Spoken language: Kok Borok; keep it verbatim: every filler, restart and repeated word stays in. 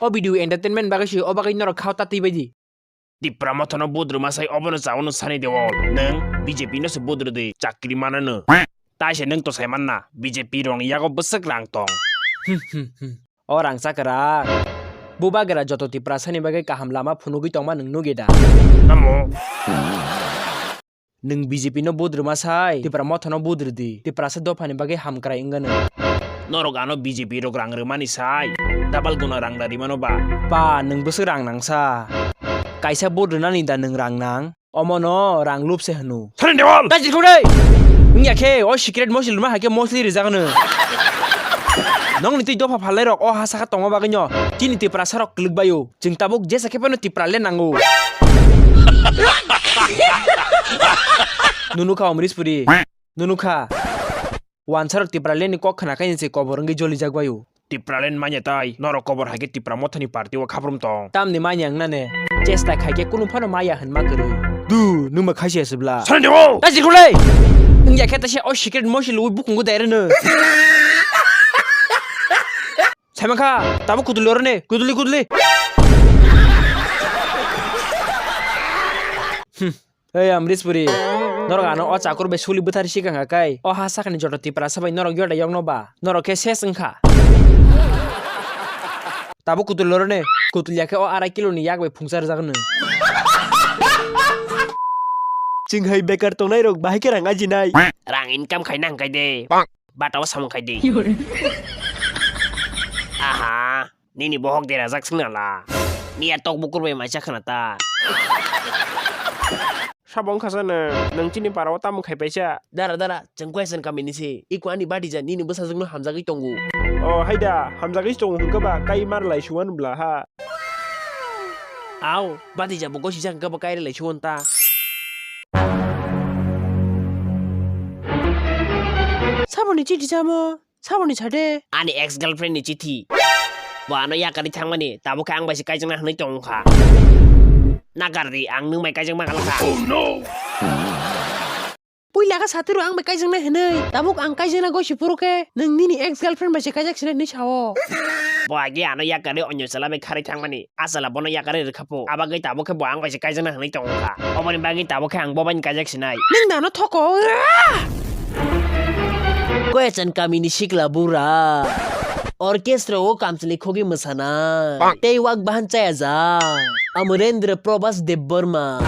O video entertainment bagwi se, o bagwi norok khao ta twi bai di. Tipra mothano vote rwma sai obono chawano sani de o. Nwng B J P no se vote rwdi, chakri manano. Tai se nwng to sai manna, B J P rokni yago bwswk rang tong. Hmm, hmm, hmm. O rang chakra. Bubagra joto Tiprasani bagwi kaham lama phunugwi tongma nwng nugi da? Tamo? Nwng B J P no vote rwma sai, Tipra mothano vote rwdi. Tiprasa dophani bagwi hamkrai wngano. Norok ano B J P rok rang rwmani sai, double guna rang da rimano ba? Pa, nwng bwswk rang nangsa. Kaisa vote rwnani da nwng rang nang? Omono rang lupse hwno. Sani Dewal! Dajir kore! Wngya khe, o secret mosil rwma hai khe mosli rijak hwno. Nokni twi dopha phalnai rok o ha saka tongma bagwi no chini Tiprasa rok kwlwk baio. Chwng tabuk jesa khe phano Tipra le nango. Nunu kha Omrish Puri. Nunu kha. Wansarok Tipra le ni kok khna khe se kobor wngwi jolijak baio. Tipra le manya tai, norok kobor hai khe Tipra mothani party o khaprum tong. Tamni manya wngna ne. Chesta khai khe kunu phano maya hwnma kwrwi. Du, nungba khaisi aswbla. Sani Dewal! Dajir kore! Wngya khe taisa o secret mosil ui bukungo daireno. Saimankha, tabuk kuduli oroni, kuduli, kuduli. Hmm. Ei Amrish Puri, norok ano o chakur bai suli bwthar sikang kha kai, o ha sakani joto Tiprasa bai norok yoda yokno ba, norok khe ses wngkha. Tabuk kuduli oroni, kuduli ya khe o arai kilo ni yak bai phungsa rwjak nw. Chwng hai bekar tongnai rok bahai khe rang ajinai. Rang income khaina hwnkhe de. Bata o samung khai di. Aha, nini bohok derajak sing nala. Miya tok bukur bai maisa khna ta. Sabo wngkha sa nwng, nwng chini para o tamo khai paisa? Dara, dara, chwng Kuaison kami ni se. Iko ani bati ja nini bwsajwk no hamjagwi tongo. O, haida, hamjagwi tongo hwnkhe ba kai mar lai suan bla ha. Au, bati ja bo gosi jak hwnkhe ba kai lai suan ta. Saboni chithi samo? Saboni sade? Ani ex girlfriend ni chithi. Bo ano yakarwi thangmani, tabuk khe ang bai se kaijakna hwnwi tongkha. Nagar di, ang nwng bai kaijakma kha. Puila khe satiro ang bai kaijaknai hwnwi, tabuk ang kaijakna gosi phuru khe nwng nini ex girlfriend bai se kaijak sinai hwnwi sao. Bo agi ano yakarwi onyo chwla bai kharwi thangmani. Asala bono yakarwi rwkha pho. Abagwi tabuk khe bo ang bai se kaijakna hwnwi tongkha. Oboni bagwi tabuk khe ang bo bai kaijak sinai. Nwng nano thoko. Koyachan kamini sikla bura. Orchestra o kamchwlwi khogwi mwsana. Tei wak bahan chaya ja. Amrendra Prabhas Debbarma.